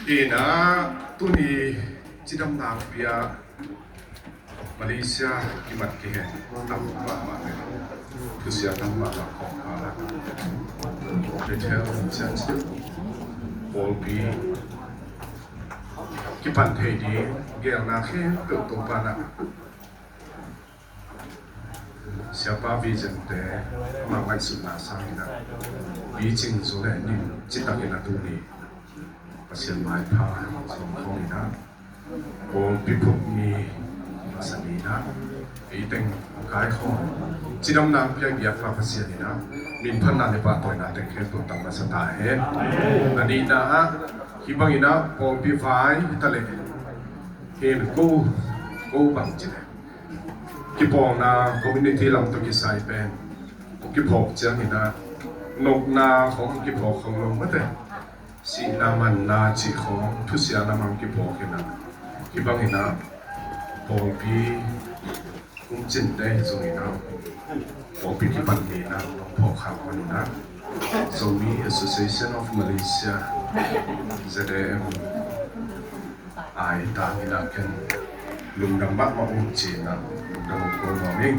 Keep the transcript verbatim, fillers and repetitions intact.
Ina, tuni cidamna pia Malaysia kimat kihen tam mahmah le thusia tam mahmah kong pala Bethel Church pawlpi kipan thei ding gelna khempeuh Topa na Siapa Vision te amah ngaihsutna sangin a picing zo le nim citakin a tuni Pasian maipha zong khawng in a pawlpi phut mi masa ni in a ei teng kaikhawm cidamna pia biakpa Pasian in a minphatna le pahtawina teng khempeuh tang masa ta hen. A nihna ah hih bangin a pawlpi vai hi ta leh hin ko ko bang ci le kipawlna community lam tawh kisai pen kiphawk ciangin a nopna khawng kiphawk khawng lo mate sihna manna cih khawng thusia lamang kiphawk in a hih bangin a pawlpi kumcinte hi zongin a pawlpi kipan ni in a phawk khak man in a Zomi Association of Malaysia, Z A M ai tangin a ken lungdam mahmah uh ci-in a lungdam uh ko nuam ing.